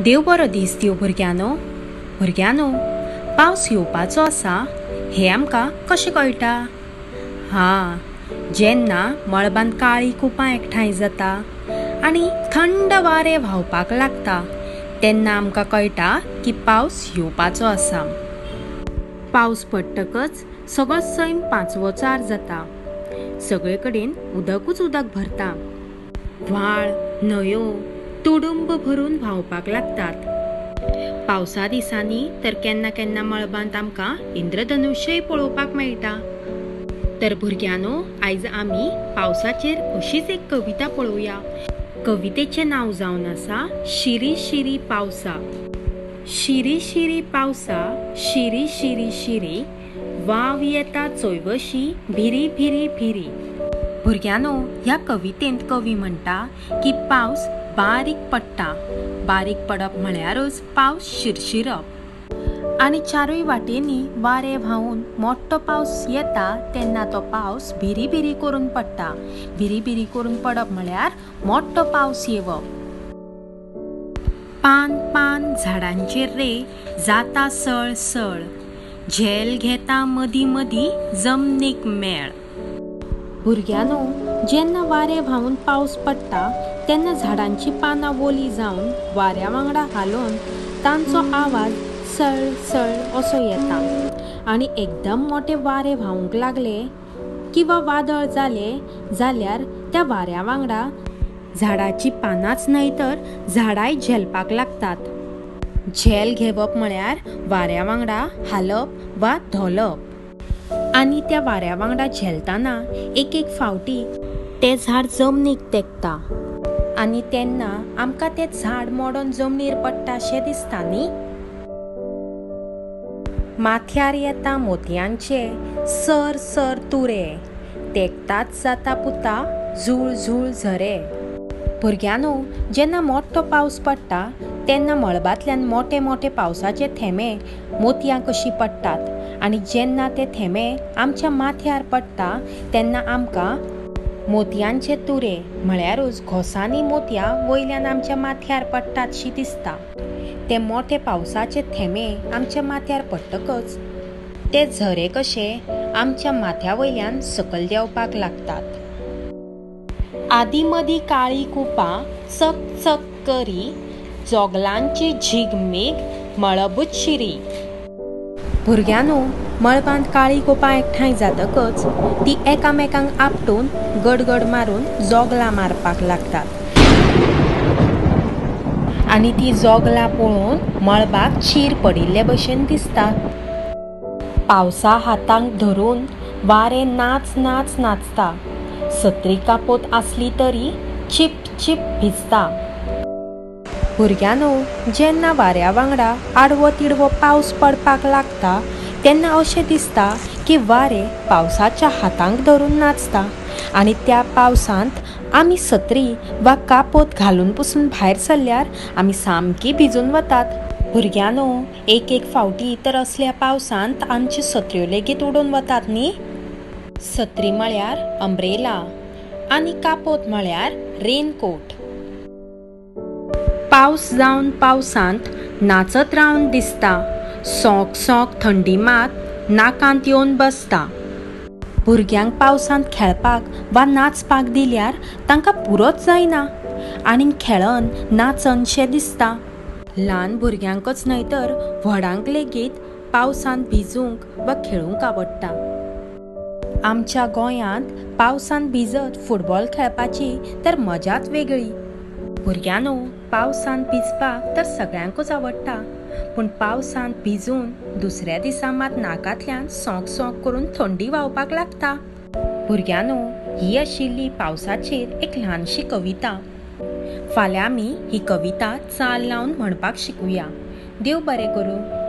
देव बरो दीस दिवं भुरग्यांनो. भुरग्यांनो, पावस येवपाचो आसा हें आमकां कशें कळटा? हां, जेन्ना मळबांत काळी कुपां एकठांय जाता आनी थंड वारें व्हांवपाक लागता तेन्ना आमकां कळटा की पावस येवपाचो आसा. पावस पडटकच सगळो सैम पांचवोचार जाता. सगळे कडेन उदकूच उदक भरता. व्हाळ, न्हंयो तुडुंब भरून व्हांवपाक लागतात. पावसा दिसांनी तर केन्ना केन्ना मळबांत आमकां इंद्रधनुष्यय पळोवपाक मेळटा. तर भुरग्यांनो, आयज आमी पावसाचेर अशीच एक कविता पळोवया. कवितेचें नांव जावन आसा शिरी शिरी पावसा. शिरी शिरी पावसा, शिरी शिरी शिरी, वाव येता चोयवशी भिरी भिरी भिरी. भुरग्यांनो, ह्या कवितेंत कवी म्हणटा की पावस बारीक पडटा. बारीक पडप म्हळ्यारच पावस शिरशिरप आनी चारूय वाटेंनी वारें व्हांवून मोठो पावस येता तेन्ना तो पावस भिरी भिरी करून पडटा. भिरी भिरी करून पडप म्हळ्यार मोठो पावस येवप. पान पान झाडांचेर रे जाता सळ सळ, झेल घेता मदीं मदीं जमनीक मेळ. भुरग्यांनो, जेन्ना वारें व्हांवून पावस पडटा तेन्ना झाडांची पानां वोली जावन वाऱ्या वांगडा हालोवन तांचो आवाज सळ सळ असो येता. आनी एकदम मोठे वारें व्हांवूंक लागले किंवा वादळ जालें जाल्यार त्या वाऱ्या वांगडा झाडाची पानांच न्हय तर झाडांय झेलपाक लागतात. झेल घेवप म्हळ्यार वाऱ्या वांगडा हालप वा धोलप. आनी त्या वाऱ्या वांगडा झेलतना एक एक फावटी तें झाड जमनीक तेंकता आनी तेन्ना आमकां तें झाड मोडून जमनीर पडटा अशें दिसता न्ही. माथ्यार येता मोतयांचे सर सर तुरे, तेकताच जाता पुता झूळ झूळ झरे. भुरग्यांनो, जेन्ना मोठो पावस पडटा तेन्ना मळबांतल्यान मोठे मोठे पावसाचे थेंबे मोतयां कशीं पडटात आनी जेन्ना ते थेंबे आमच्या माथ्यार पडटा तेन्ना आमकां मोतयांचे तुरे म्हळ्यारूच घोसांनी मोतयां वयल्यान आमच्या माथ्यार पडटात शी दिसता. ते मोठे पावसाचे थेंबे आमच्या माथ्यार पडटकच ते झरे कशे आमच्या माथ्या वयल्यान सकयल देंवपाक लागतात. आदी मदीं काळी कुपां चक चक करी, जोगलांची झिगमीग मळबूच शिरी. भुरग्यांनो, मळबांत काळी कुपां एकठांय जातकच ती एकामेकांक आपटून गडगड मारून जोगलां मारपाक लागतात आनी ती जोगलां पळोवन मळबाक चीर पडिल्ले भशेन दिसता. पावसा हातांक धरून वारें नाच नाच नाचता. सत्री कापोत आसली तरी चिप चिप भिजता. भुरग्यांनो, जेन्ना वाऱ्या वांगडा आडवो तिडवो पावस पडपाक लागता तेन्ना अशें दिसता की वारें पावसाच्या हातांक धरून नाचता आनी त्या पावसांत आमी सत्री वा कापोत घालून पसून भायर सरल्यार आमी सामकी भिजून वतात. भुरग्यांनो, एक एक फावटी तर असल्या पावसांत आमच्यो सत्र्यो लेगीत उडून वतात न्ही. सत्री म्हळ्यार अंब्रेला आनी कापोत म्हळ्यार रेनकोट. पावस जावन पावसांत नाचत रावन दिसता. सोंक सोंक थंडी मात नाकांत येवन बसता. भुरग्यांक पावसांत खेळपाक वा नाचपाक दिल्यार तांकां पुरोच जायना आनी खेळन नाचन शें दिसता. ल्हान भुरग्यांकच न्हय तर व्हडांक लेगीत पावसांत भिजूंक वा खेळूंक आवडटा. आमच्या गोंयांत पावसांत भिजत फुटबॉल खेळपाची तर मजाच वेगळी. भुरग्यांनो, पावसांत भिजपाक तर सगळ्यांकूच आवडटा, पूण पावसांत भिजून दुसऱ्या दिसा मात नाकांतल्यान सोंक सोंक करून थंडी व्हांवपाक लागता. भुरग्यांनो, ही आशिल्ली पावसाचेर एक ल्हानशी कविता. फाल्यां आमी ही कविता चाल लावन म्हणपाक शिकुया. देव बरें करूं.